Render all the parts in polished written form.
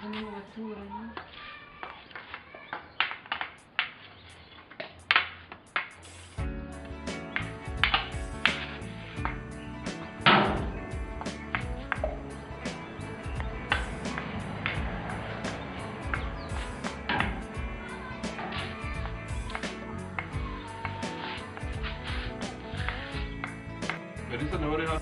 Ni mu baturanyi. Melissa nawe ari hano.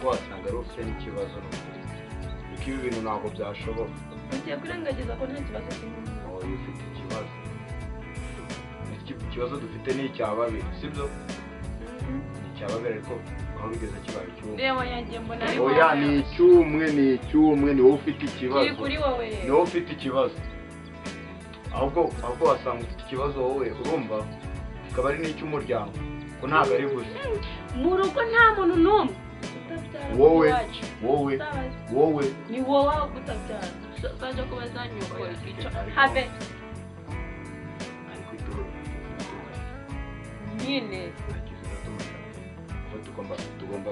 Wasanga ari ufite n'ikibazo kuko ibi bintu ntabwo byashoboka. Ugiye kurengagiza ko nta kibazo kirimo. Oya, ufite ikibazo. Ikibazo dufite ni icya babiri, sibyo? Ni icya babiri ariko aho bigeze kibaye icyumwe. Reba yagiye mbona ari wowe. Oya, ni icyumwe, ni icyumwe, ni wowe ufite ikibazo. Kiri kuri wowe rero. Ni wowe ufite ikibazo. Ahubwo wasanga ufite ikibazo wowe, urumva? Akaba ari n'icy'umuryango, ko ntabwo ari gusa. Mu rugo nta muntu n'umwe. Wowe, wowe, wowe. Ni wowe utabyara. Baje kubaza nyoko icyo. Have. Ariko ituro. Nyine. Tugomba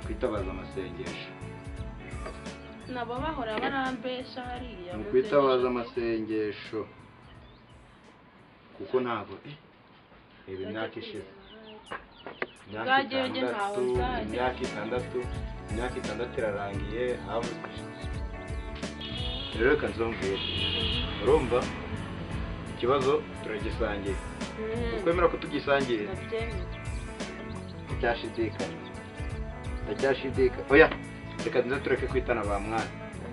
kwitabaza amasengesho. Nabo bahora barambesha hariya. Ni kwitabaza amasengesho. Kuko ntabwo ibi myaka ishize. Imyaka itandatu irarangiye habuze. Rero reka nzongere. Urumva ikibazo turagisangiye. Ukwemera ko tugisangiye? Ndacyashidika. Oya, reka nze tureke kwitana ba mwana.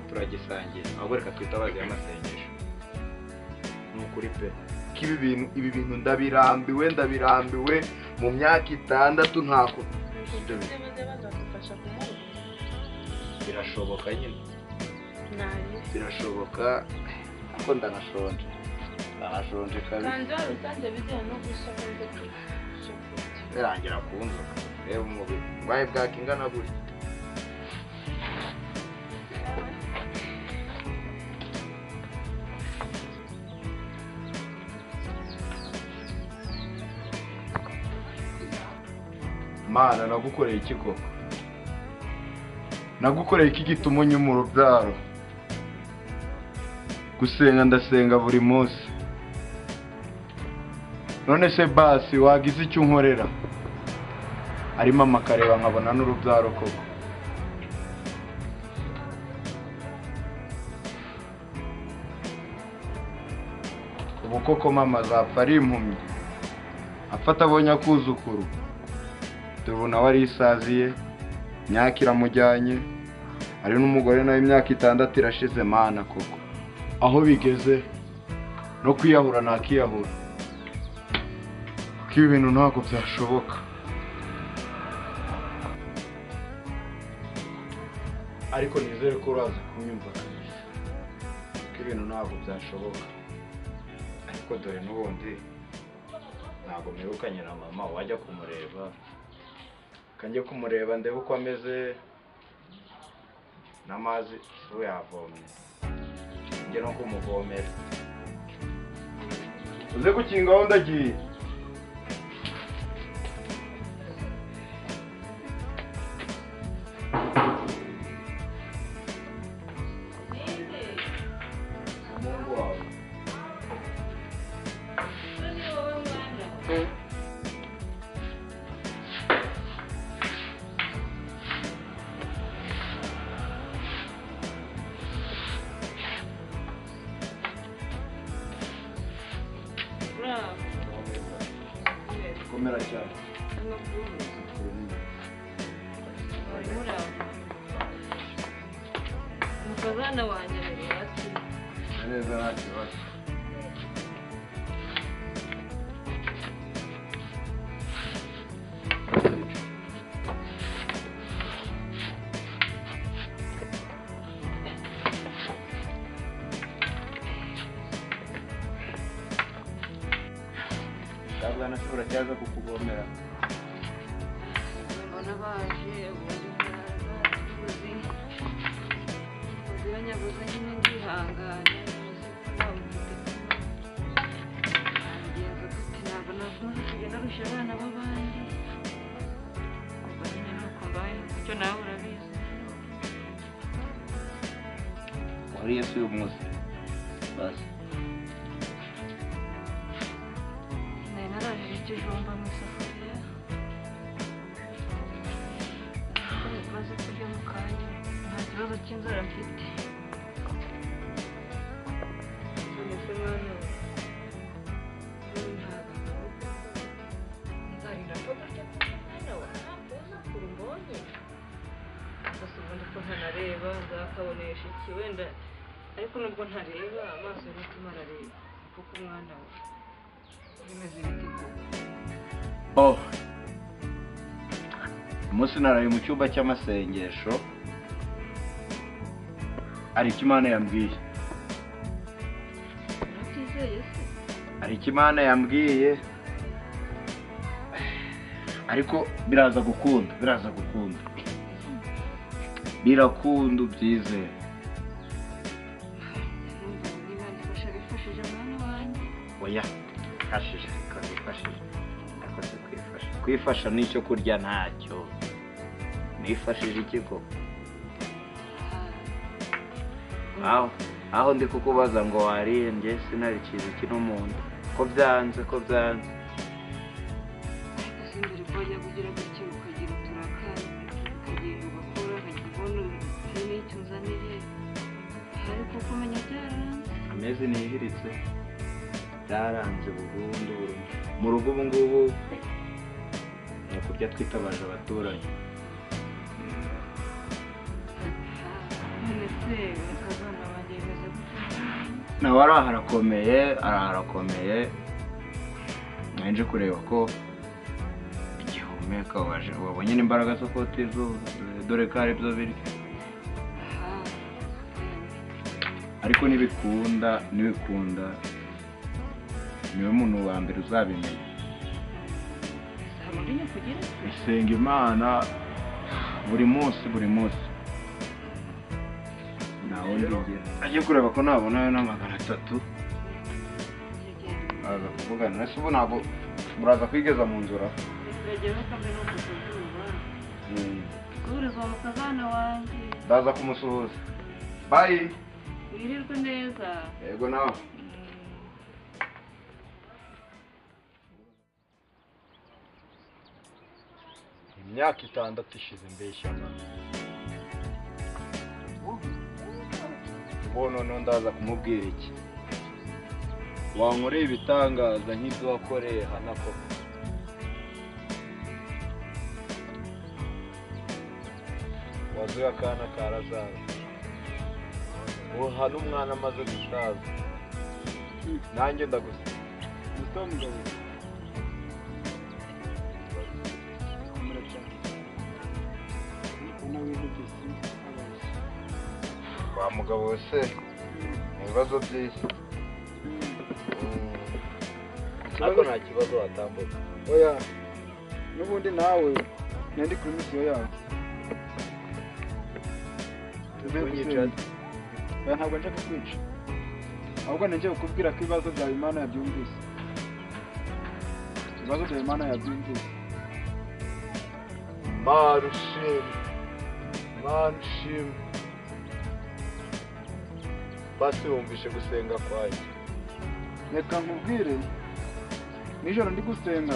Turagisangiye. Ahubwo reka twitabaze amasengesho. Ni ukuri pe. Ibi bintu ndabirambiwe mu myaka itandatu ntako. Birashoboka nyine. Birashoboka kuko ndanashonje. Ndanashonje kabisa. Kandi wari bitewe no gushaka birangira ku nzoka. Reba umubiri wawe bwaka ingana gutya. Mana, nagukoreye iki koko? Nagukoreye iki gituma unyuma urubyaro? Gusenga ndasenga buri munsi. None se basi wagize icyo unkorera? Arimo amakareba nkabona n'urubyaro koko. Ubu koko mama azapfa ari impumyi, apfa atabonye akuzukuru. Tubona wari isaziye, imyaka iramujyanye, ari n'umugore nawe imyaka itandatu irashize. Mana koko, aho bigeze no kwiyahura nakiyahura, kuko ibi bintu ntabwo byashoboka. Ariko nizere ko uraza kunyumva kabisa, kuko ibintu ntabwo byashoboka. Ariko dore n'ubundi ntabwo mperukanye na mama, wajya kumureba. Kanjye kumureba ndebe uko ameze, n'amazi ubu yavomye, njye no kumuvomera. Uze gukingaho ndagiye. Mungu wawe. Komera cyane. Mukazana wanjye amerewe ate? Neza nta kibazo. Bwana ashobora cyaza kukugomera. Mbona baje ubundi ntazi. Uziranyaguza nyine ndihangana nabigenza gute ntabwo nakomeza kugenda arusha abana b'abandi. Ubwo nyine nuko mbayeho gutyo nawe urabizi. Wariye se uyu munsi? Basi. Nari narajije ikijumba mu isafuriya. Maze kurya mu kanya nta kibazo cy'inzara mfite. None se mwana we, nzarinda mfa gutya kuko mwana we nta kuzukuru mbonye. Gusa ubundi ko ntanareba nzakabonesha iki wenda, ariko nubwo ntareba amaso y'umutima arareba kuko umwana we bimeze biti koko. Oh. Umunsi naraye mu cyumba cy'amasengesho hari icyo Imana yambwiye. Urabyizeye se? Hari icyo Imana yambwiye ariko biraza gukunda, biraza gukunda. Birakunda ubyizere. Numva niba nifasha bifashije mwana wanjye. Oya, ifashije, ifashije. Ariko se kwifasha. Kwifasha n'icyo kurya ntacyo. Nifashije iki koko? Aho ndi kukubaza ngo wariye njye sinarikiza iki no mu nda. Ko byanze, ko byanze. Ariko se mbere ko wajya kugira gutya ukagira uturaka ukagenda ugakora ukajya ubona hari n'icyo unzaniye. Ariko kumenya byaranze. Amezi nihiritse byaranze burundu burundu. Mu rugo ubu ngubu ni ukurya twitabaje abaturanyi. None se mukazana wanjye bimeze gute? Nawe araha arakomeye, araha arakomeye. Nje kureba ko igihumeka wabonye n'imbaraga zo kota izuba, dore ko ari byo biri. Ariko nibikunda, nibikunda niwe muntu wa mbere uzabimenya. Isenga Imana buri munsi buri munsi. Nawe ndigera agiye kureba ko nabonayo na 300. Aza kuvugana nese ubu ntabwo muraza kwigeza mu nzura. Guhurizwa mukazana wanjye. Ndaza kumusuhuza. Bye. Wirirwe neza. Yego nawe. Imyaka 6 ishize mbeshya mama. Ubu noneho ndaza kumubwira iki? Wankoreye ibitangaza nk'ibyo wakoreye Hana koko. Wazuye akana karazaza. Ubu Hana umwana amaze gusaza. Nanjye ndagusa. Gusa mugabo. Komera cyane. Ubona wihebye sinzi abazi. Wa mugabo se ibibazo by'isi. Ariko nta kibazo watambuka. Oya, n'ubundi nawe nari kuri misiyo yawe. Oya, ntabwo nje kukwica. Ahubwo nje kukubwira ko ibibazo byawe Imana yabyumvise. Ibibazo byawe Imana yabyumvise. Mana ushimwe, Mana ushimwe. Basi wumvishe gusenga kwanjye. Reka nkubwire, nijoro ndi gusenga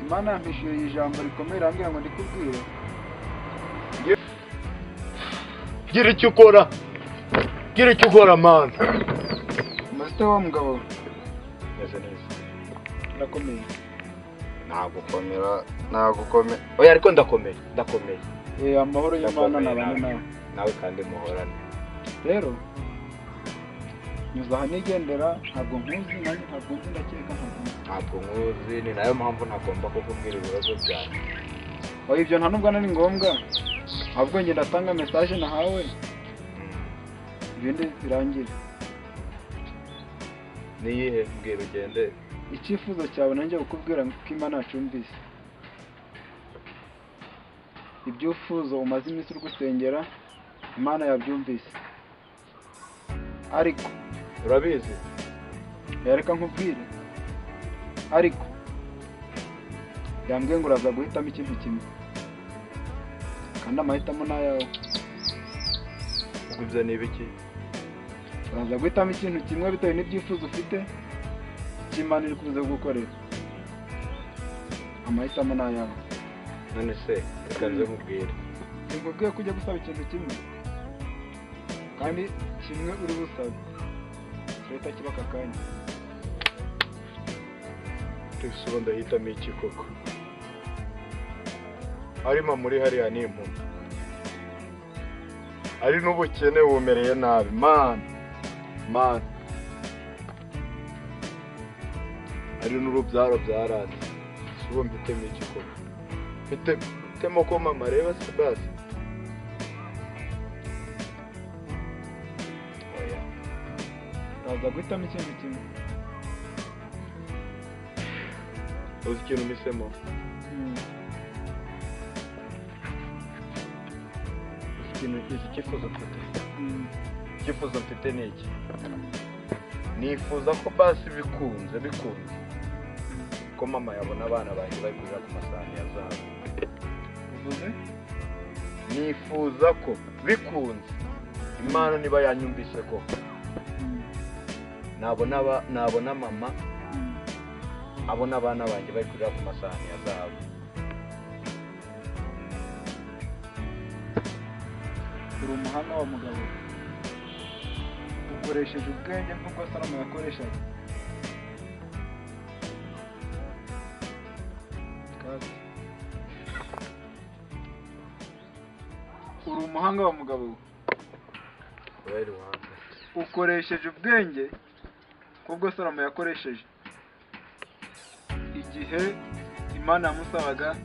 Imana yampishuriye ijambo rikomeye irambwira ngo ndikubwire. Gira icyo ukora, gira icyo ukora Mana. Master wa mugabo Meze neza. Ndakomeye. Nagukomera, nagukomeye. Oya ariko ndakomeye, ndakomeye. Amahoro y'Imana nabane nawe. Nawe kandi muhorane. Rero nyuze aha nigendera, ntabwo nkuzi nanjye ntabwo nzi, ndakeka ntabwo nkuzi, ni nayo mpamvu ntagomba kukubwira ibibazo byanjye. Oya, ibyo nta nubwo ari ngombwa, ahubwo njye ndatanga message nahawe, ibindi birangire. Niyihe? Mbwira ugende. Icyifuzo cyawe nanjye kukubwira ko Imana yacumbise. Ibyifuzo umaze iminsi uri gusengera, Imana yabyumvise. Ariko urabizi, reka nkubwire, ariko yambwiye ngo uraza guhitamo ikintu kimwe, kandi amahitamo ni ayawe. Ubwo ibyo ni ibiki? Uraza guhitamo ikintu kimwe bitewe n'ibyifuzo ufite, cy'Imana iri kuza gukorera. Amahitamo ni ayawe. None se reka nze nkubwire, sinkubwiye ko ujya gusaba ikintu kimwe, kandi kimwe uri busabe kirahita kiba aka kanya. Ubu ndahitamo iki koko? Arimo muri hariya ni impumyi, ari n'ubukene bumereye nabi. Man man, ari n'urubyaro byaranze. Ubu mpitemo iki koko? Mpitemo ko mama areba se basi? Oya, uraza guhitamo ikintu kimwe. Uzi ikintu mpisemo? Icyifuzo mfite, icyifuzo mfite ni iki? Nifuza ko basi bikunze ko mama yabona abana banjye bari kurira ku masahani ya zahabu. Nifuza ko bikunze, Imana niba yanyumvise koko, nabona mama abona abana banjye bari kurira ku masahani ya zahabu. Uri umuhanga wa mugabo, ukoresheje ubwenge nk'ubwo Salomo yakoreshaga. Uri umuhanga wa mugabo, ukoresheje ubwenge nk'ubwo Salomo yakoresheje igihe Imana yamusabaga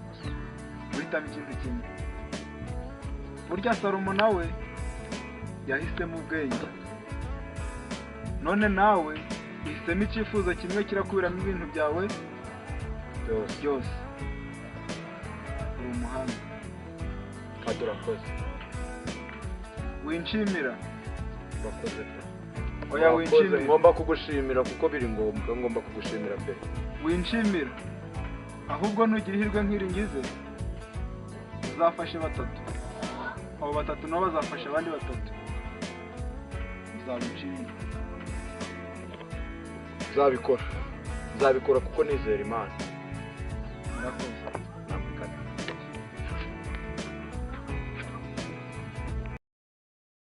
guhitamo ikintu kimwe. Burya Salomo nawe yahisemo ubwenge, none nawe uhisemo icyifuzo kimwe kirakubiramo ibintu byawe byose. Uri umuhanga kandi urakoze. Winshimira? Urakoze pe. Oya, winshimira. Ngomba kugushimira kuko biri ngombwa, ngomba kugushimira pe. Winshimira, ahubwo nugira ihirwe nk'iri ngize, uzafashe batatu, abo batatu nabo bazafasha abandi batatu, uzabinshimira. Nzabikora kuko nizera Imana. Murakoze.